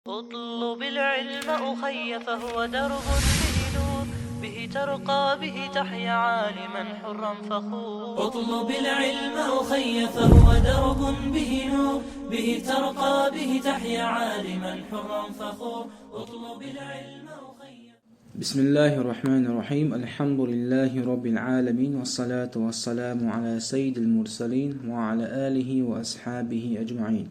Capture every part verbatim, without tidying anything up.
اطلب العلم أخي فهو درب به نور، به ترقى به تحيا عالما حرا فخور. اطلب العلم أخي فهو درب به نور، به ترقى به تحيا عالما حرا فخور. اطلب العلم أخي. بسم الله الرحمن الرحيم. الحمد لله رب العالمين، والصلاة والسلام على سيد المرسلين وعلى آله وأصحابه أجمعين.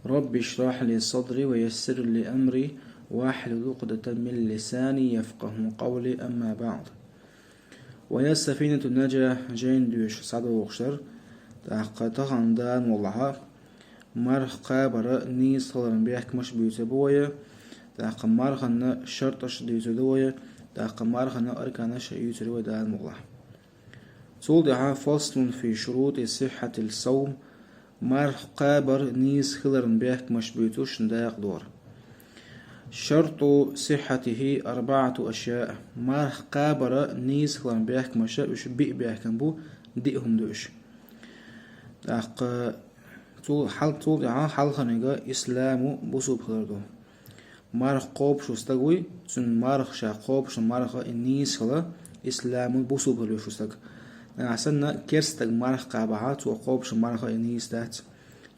رب اشرح لي صدري ويسر لي أمري واحلل عقدة من لساني يفقه قولي، أما بعد. ويا سفينة النجاة жайна доьшуш схьадогӀуш дара. ТӀаккха тахана Дала мукъ лахь, марха кхабара нийса хиларан бехкамаш буьйцур бу вай, тӀаккха марханна шарташ дуьйцур ду вай, тӀаккха марханна арканаш юьйцур ю вай Дала мукъ лахь. Цул тӀаьхьа فصل في شروط صحة الصوم, марха кхабар нийса хиларан бехкамаш буьйцуш дакъа дора. شرط صحته أربعة أشياء, марха кхабара нийса хиларан бехкамаш уьш биъ бехкам бу, диъ хӀума ду уьш. ТӀаккха цул хьал-, цул тӀаьхьа хьалхарниг исламу, бусулба хилар ду. Марха кхобуш волу стаг вуй, цуьнан марха ша кхобуш долу марха и нийса хила, исламу, бусулба хила везаш ву стаг. Нагахь санна керста стаг марха кхабахьа, цо кхобуш долу марха и нийса дац,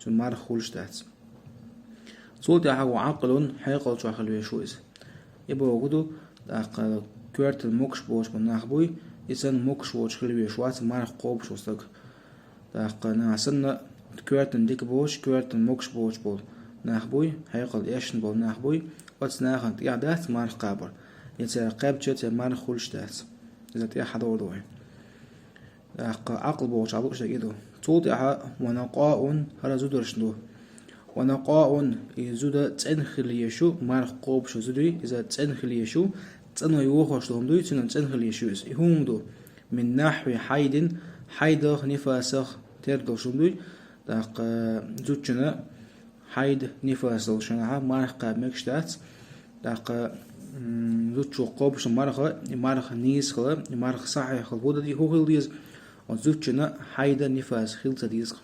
цуьнан марха хуьлуш дац. Цул тӀаьхьа وعقل, хьекъал чохь хила везаш ву иза. И бохург ду, тӀаккха коьртан могуш боцуш болу нах буй, и санна могуш воцуш хила везаш вац марха кхобуш волу стаг. ТӀаккха нагахь санна коьртан дика боцуш, коьртан могуш боцуш болу нах буй, хьекъал эшна болу нах буй, оцу нахана тӀехь дац марха кхабар. Я цара кхаьбча, церан марха хуьлуш дац. Иза тӀехь хьадогӀур ду вай. ТӀаккха Ӏакъл бохучу Ӏалуш дерг и ду. Цул тӀаьхьа ونقاء, хӀара зударшна ду. ونقاء, и зуда цӀена хила езаш ю, марха кхобуш зуда, иза цӀена хила езаш ю, цӀано йохош долу хӀума дуй, цуьнан цӀена хила езаш ю иза. И хӀума ду: من نحو حيض, хьайдах, нифасах тера долуш хӀума дуй, тӀаккха зудчунна хьайд, нифас долуш хенахь марха кхаба мегаш дац, тӀаккха, м, зудчо кхобуш долу марха, и марха нийса хила, и марха сахьихь хила хӀун дан де-, хӀун хила деза, оцу зудчунна хьайд, нифас хила ца деза.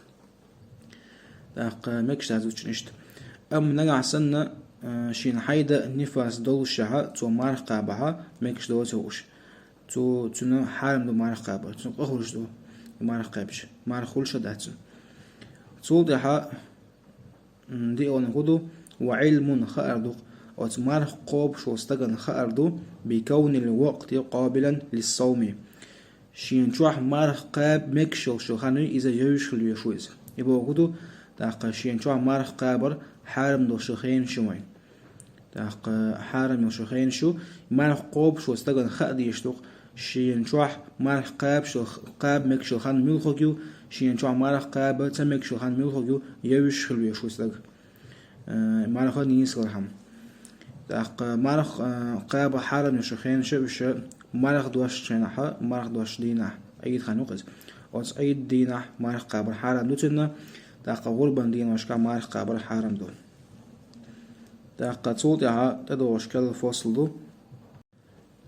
ТӀаккха мегаш дац зудчунна иштта. Амма нагахь санна, а, шена хьайд, нифас доллушехь, цо марха кхабахьа, мегаш доцу уьш. Цу-, цуьнан хьарам ду марха кхабар, цуьнан къа хуьлуш ду марха кхаьбча, марха хуьлуш а дац цуьнан. Цул тӀаьхьа, м, диъалгӀаниг хӀун ду: وعلم, хаар ду, оцу марха кхобуш волу стагана хаар ду, بكون الوقت قابلا للصوم. Шена чохь марха кхаба мегаш йолуш йолу хан юй, иза йовзаш хила везаш ву иза. И бохург ду, тӀаккха шена чохь марха кхабар хьарам долуш йолу хенаш ю вайн. ТӀаккха хьарам йолуш йолу хенаш ю, марха кхобуш волу стагана хаа дезаш ду-кх, шена чохь марха кхабаш йолу, кхаба мегаш йолу хан муьлхарг ю, шена чохь марха кхаба ца мегаш йолу хан муьлхарг ю, йовзаш хила везаш ву стаг. Э, марха нийса хилархьама. ТӀаккха марха, э, кхаба хьарам йолуш йолу хенаш ю уьш марха дош хенахь, марха дош дийнахь, Ӏийд хан ю-кх иза. Оцу Ӏийд дийнахь марха кхабар хьарам ду цуьнан, тӀаккха гӀурбан деношкахь марха кхабар хьарам ду. ТӀаккха цул тӀаьхьа тӀедогӀуш керла фасл ду.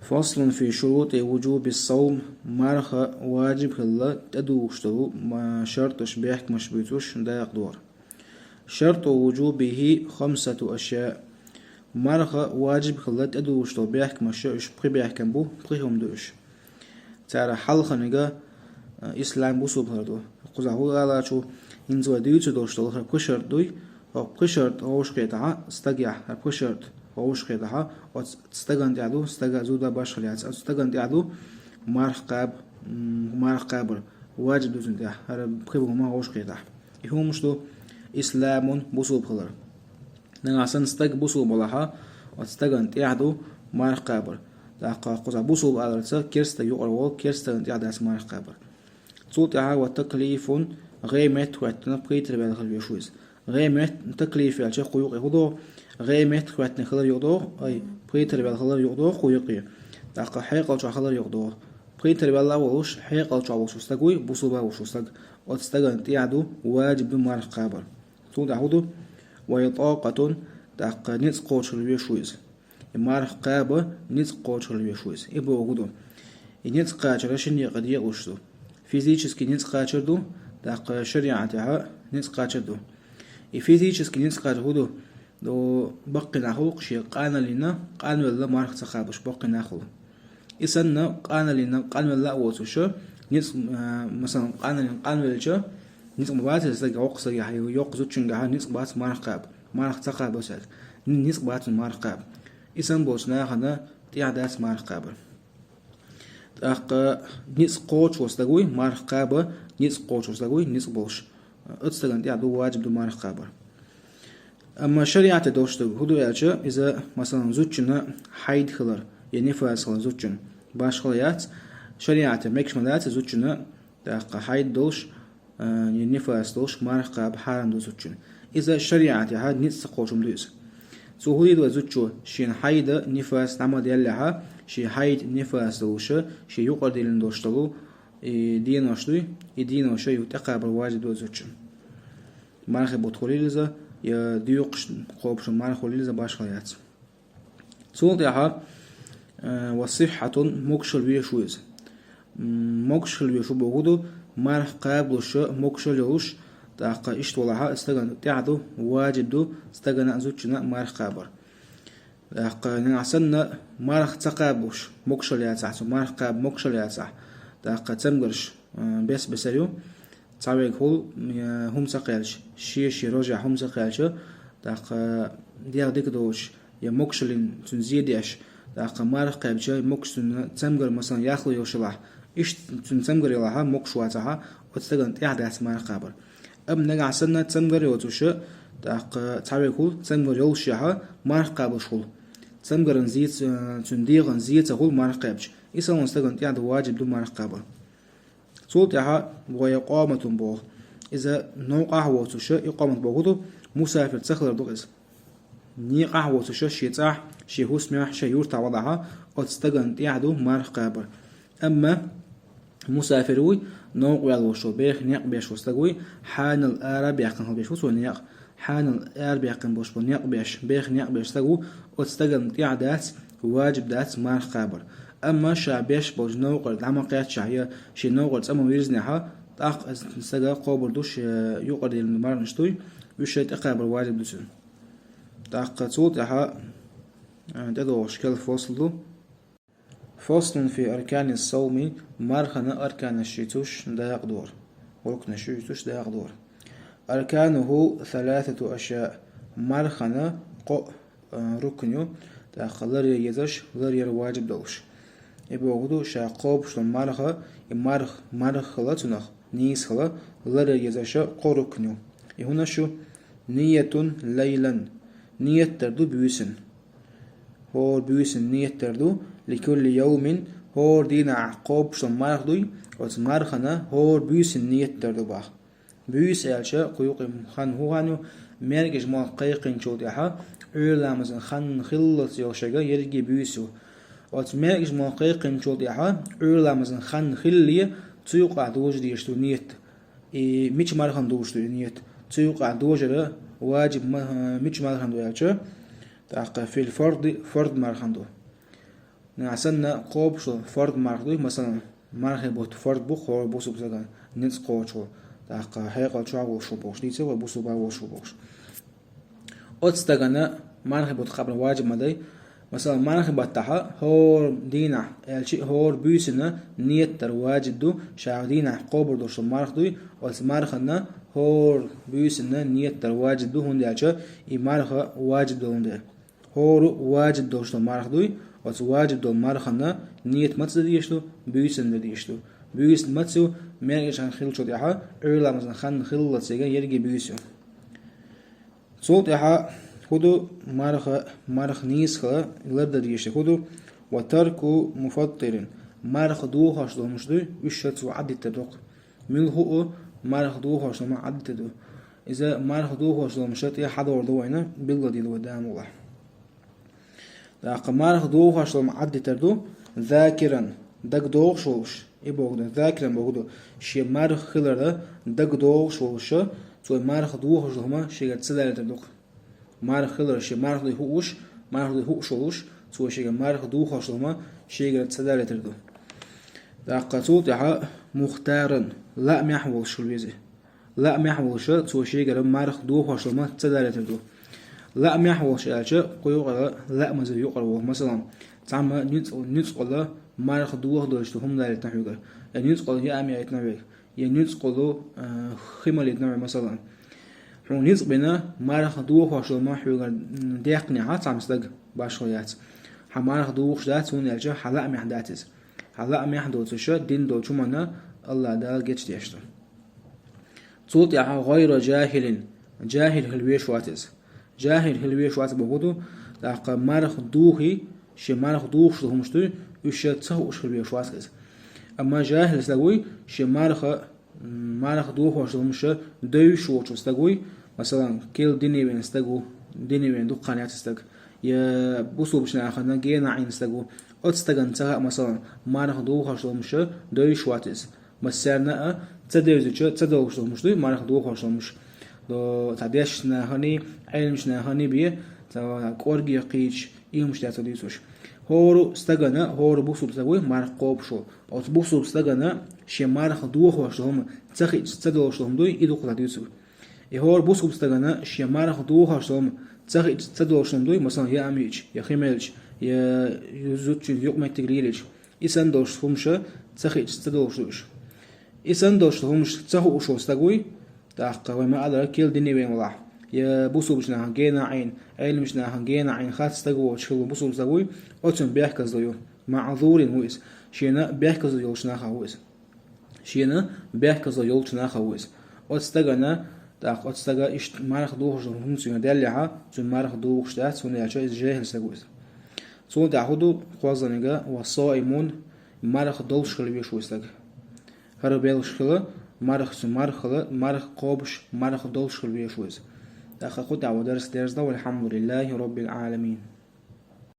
فصل في شروط وجوب الصوم, марха ваджиб хилла тӀедугӀуш долу ма-, шарташ, бехкамаш буьйцуш дакъа дора. شرط وجوبه خمسة أشياء. Марха ваджиб хилла тӀедугӀуш долу бехкамаш уьш пхи бехкам бу, пхи хӀума ду уьш. Цара хьалхарниг, а, ислам, бусулба хилар ду. Кхузахь хӀун ала лаьа шу, хӀинца вай дуьйцур долуш долу хӀара пхи шарт дуй, хӀокху пхи шарт вовшахкхетахь, стагехь хӀара пхи шарт вовшахкхетахь, оцу стагана тӀехь ду, стага зуда башхалла яц, оцу стагана тӀехь ду марха кхаба, м, марха кхабар ваджиб ду цунна тӀехь, хӀара пхи хӀума вовшахкхетахь. И хӀумаш ду: исламун, бусулба хилар. Нагахь санна стаг бусулба валахь, оцу стагана тӀехь ду марха кхабар. ТӀаккха кхузахь бусулба аларца керста юкъара волу, керста стагана тӀехь дац марха кхабар. Цул тӀаьхьа وتكليف, гӀеметтахӀоьттина, пхийтарваьлла хила везаш ву иза. ГӀемет-, таклиф аьлча кху юкъе хӀун догӀу? ГӀеметтахӀоьттина хилар юкъа догӀу, ай, пхийтарваьлла хилар юкъа догӀу кху юкъе. ТӀаккха хьекъал чохь хилар юкъа догӀу. Пхийтарваьлла а волуш, хьекъал чохь волуш ву стаг вуй, бусулба а волуш ву стаг. Оцу стагана тӀехь ду, ваджиб ду марха кхабар. Цул тӀаьхьа хӀун ду? وطاقة, тӀаккха ницкъ кхочуш хила везаш ву иза. И марха кхаба ницкъ кхочуш хила везаш ву иза. И бохург ду: и ницкъ кхачар шина некъа декъалуш ду. Физически ницкъ кхачар ду, тӀаккха шариӀатехь ницкъ кхачар ду. И физически ницкъ кхачар хӀун ду? До баккхий нах хул шен къаналлина къанвелла марха ца кхабаш баккхий нах хул. И санна къаналлина къанвелла а воцуша, ницкъ, а, масалан, къаналлина къанвелча, ницкъ ма бац стага, воккха стага, йоккха зудчунгахьа ницкъ бац марха кхаба, марха ца кхаба саг, ни-, ницкъ бац марха кхаба. И санна болча нахана тӀехь дац марха кхабар. ТӀаккха ницкъ кхочуш стаг вуй, марха кхаба, ницкъ кхочуш стаг вуй, ницкъ болуш. Оцу стагана тӀехь ду, ваджиб ду марха кхабар. Амма шариӀате долуш стаг хӀун ду аьлча, иза, масалан, зудчунна хьайд хилар, я нифас хилар зудчунна, башхала яц, шариӀате мегаш ма дац зудчунна, тӀаккха хьайд долуш, а, я нифас долуш марха кхаба хьарам ду зудчунна. Иза шариӀатехьа ницкъ ца кхочу хӀума ду иза. Цо хӀун дийр ду вай зудчо, шена хьайда, нифас дӀа ма деллехьа, шен хьайд, нифас долуша, шен юкъара диллина долуш долу, и денош дуй, и деноша юха тӀекхабар ваджиб ду вай зудчунна. Мархи бутт хуьлийла иза, я дуьйкъуш кхобуш марха хуьлийла иза, башхала яц. Цул тӀаьхьа, э, ва сиххьатун, могушалла веш ву иза. М, могушалла веш ву бохург ду, марха кхабалуша могушалла йолуш, тӀаккха иштта валахьа, стагана тӀехь ду, ваджиб ду, стагана а, зудчунна а марха кхабар. ТӀаккха нагахь санна марха ца кхабалуш могушалла яцахь, цу марха кхаба могушалла яцахь, тӀаккха цамгарш, э, бес-бесар ю, цхьаверг хӀул, э, хӀума ца кхаьлча, шен-шен рожехь хӀума ца кхаьлча, тӀаккха дегӀ дика доцуш, я могушаллин цуьнан зе деш, тӀаккха марха кхаьбча, могуш цуьнан цамгар, масалан, яхло йолуш ялахь, иштта цуьнан цамгар ялахьа, могуш вацахьа, оцу стагана тӀехь дац марха кхабар. Амма нагахь санна цамгар йоцуша, тӀаккха цхьаверг хӀул, цамгар йолушехьа, марха кхабалуш хӀул. Цамгаран зе ца, цуьнан дегӀан зе ца хӀул марха кхаьбча, и санна стагана тӀехь ду, ваджиб ду марха кхабар. Цул тӀаьхьа ва икъаматун боху. Иза новкъахь воцуша, икъамат бохург ду, мусафир ца хилар ду иза. Некъахь воцуша, шен цӀахь, шен хӀусамехь, шен юьртахь валахьа, оцу стагана тӀехь ду марха кхабар. Амма мусафир вуй, новкъа ваьлла волуш ву, беха некъ беш волу стаг вуй, хьанал ара баьккхина хила беш ву цо некъ. Хьанал ара баьккхина болуш бу некъ беш, беха некъ беш стаг ву, оцу стагана тӀехь дац, ваджиб дац марха кхабар. Амма ша беш болчу новкъара дӀа ма кхаьччахь я шен новкъара цӀа ма вирзинехьа, тӀаккха иза стага кхобур ду шен юкъара диллина марханаш дуй, уьш шайн тӀекхабар ваджиб ду цуьнан. ТӀаккха цул тӀаьхьа, а, тӀедогӀуш керла фасл ду. Фаслун фи аркани ссавми, мархана арканаш йицуш дакъа дора, рукнаш йицуш дакъа дора. Аркануху саласату ашяъ, мархана кхоъ, а, рукн ю, тӀаккха ларъяр езаш, ларъяр ваджиб долуш. И бохург ду, ша кхобуш долу марха, и марх, марха хила цунах, нийса хила, ларъяр езаша кхо рукн ю. И хӀунаш ю: ниятун лайлан, ният дар ду буьйсанна. ХӀора буьйсанна ният дар ду, ликулли йовмин, хӀора дийнахь кхобуш долу марха дуй, оцу мархана хӀора буьйсанна ният дар ду боху. Буьйса аьлча, кху юкъа хан хӀун хан ю, маьркӀажа молла кхайкхинчул тӀаьхьа, Ӏуьйра ламазан хан хиллалц йолу шега ерриге буьйса ю. Оцу маьркӀажа молла кхайкхинчул тӀаьхьа, Ӏуьйра ламазан хан хилале, цу юкъахь дожа дезаш ду ният. И мича мархана дужуш ду и ният? Цу юкъахь дожара ваджиб ма-, мича мархана ду аьлча, тӀаккха фил фарди, фард мархана ду. Нагахь санна кхобуш долу фард марха дуй, масалан, мархи бутт фард бу хӀора бусулба стагана, ницкъ кхочуш волу, тӀаккха хьекъал чохь волуш ву бохуш, дийца вай бусулба волуш ву бохуш. Оцу стагана мархи бутт кхабар ваджиб ма дай. Масалан, мархи баттахьа хӀора дийнахь, аьлчи хӀора буьйсанна ният дар ваджиб ду, ша дийнахь кхобур долуш долу марха дуй, оцу марханна хӀора буьйсанна ният дар ваджиб ду, хӀунда аьлча и марха ваджиб долун де. ХӀора ваджиб долуш долу марха дуй, оцу ваджиб долу марханна ният маца дан дезаш ду, буьйсанна дан дезаш ду. Буьйсанна маца ю, маьркӀажа хан хиллачул тӀаьхьа, Ӏуьйра ламазан хан хиллалц ега ерриге буьйса ю. Цул тӀаьхьа хӀун ду марха, марха нийса хила, лардан дезаш хӀун ду, ва тарку муфаттирин, марха дохош долу хӀумаш дуй, уьш ша цо Ӏаддитар ду-кх. Мила хуу марха дохош долу хӀума Ӏаддитар ду? Иза марха дохош долу хӀумаш тӀе хьадогӀур ду вайна, билгалдийла вай Дала мукъ лахь. ТӀаккха марха дохош долу хӀума Ӏаддитар ду, закиран, дагадогӀуш волуш, и бохург ду, закиран бохург ду, шен марха хиларна дагадогӀуш волуша, цо марха дохош долу хӀума шегара ца далийтар ду-кх. Марха хилар шен марха дуй хууш, марха дуй хууш волуш, цо шегара марха дохош долу хӀума шегара ца далийтар ду. ТӀаккха цул тӀаьхьа мухтаран, лаамехь волуш хила веза. Лаамехь волуша, цо шегара марха дохош долу хӀума ца далийтар ду. Лаамехь волуш аьлча, кху юкъара лаамаза юкъара волу, масалан, цхьамма ницкъ-, ницкъала марха дохадолуш ду хӀума далийтина хьоьгара, я ницкъала яа яийтина хьоьга, я ницкъала, а, хи малийтина хьоьга, масалан. Хьуна ницкъ бина марха дохош долу хӀума хьоьгара, м, даьккхинехь цхьамма стаг, башхо яц. Хьан марха дохуш дац, хӀунда аьлча хьан лаамехь дац иза. Хьан лаамехь доцуша дина долчу хӀуманна Аллах Дала гечдеш ду. Цул тӀаьхьа гӀайра жахилин, жахил хила веш вац иза. Жахил хила веш вац боху ду, тӀаккха марха духий, шен марха духуш долу хӀумаш дуй, уьш ша ца хууш хила веш вац иза. Амма жахил стаг вуй, шен марха, м, марха духуш долу хӀумаш ша девзаш воцу стаг вуй, масалан, кел дине вен стаг ву, дине вен дуккха яц стаг, я бусулбачу нахана гена Ӏийна стаг ву, оцу стагана ца хаьа, масалан, марха духуш долу хӀумаш ша девзаш вац иза. Массарна а ца девзича, ца долуш долу хӀумаш дуй, марха дохош долу хӀумаш. До, цхьа дешначу наханий, Ӏеламчу наханий бен, цхьа кӀорге кхийча, и хӀумаш дац цо дуьйцуш. ХӀора стагана, хӀора бусулба стаг вуй, марха кхобуш волу. Оцу бусулба стагана шен марха дохош долу хӀума ца хиъча, ца долуш долу хӀума дуй, и ду-кх цо дуьйцург. И хӀора бусулба стагана шен марха дохош долу хӀума ца хиъча, ца долуш долу хӀума дуй, масалан, яа яича, я хи мелча, я зудчуьнца юкъаметтиг лелийча. И санна долуш хӀумаш ца хиъча, ца долуш ду уьш. И санна долуш хӀумаш ца хууш волу стаг вуй, тӀаккха вай ма-аллара, кел дине вен валахь, я бусулбачу нахана гена Ӏийна, Ӏеламчу нахана гена Ӏийна хац стаг воцуш хилла бусулба стаг вуй, оцунна бехказло ю. МаӀзурин ву иза. Шена бехказло йолчу нахах ву иза. Шена бехказло йолчу нахах ву иза. Оцу стагана, тӀаккха оцу стага иштта марха духуш долу хӀума цуьнга даьллехьа, цуьнан марха духуш дац, хӀунда аьлча иза жехӀил стаг ву иза. Цунна тӀехь хӀун ду кхозлагӀниг: «Ва соимун», марха долуш хила веш ву стаг. ХӀара белхаш хила, марха цу марха хила, марха кхобуш, марха долуш хила веш ву иза. ТӀаккха кху тӀехь вай дарс дерзадо, валхьамдулиллахи роббил Ӏаламин.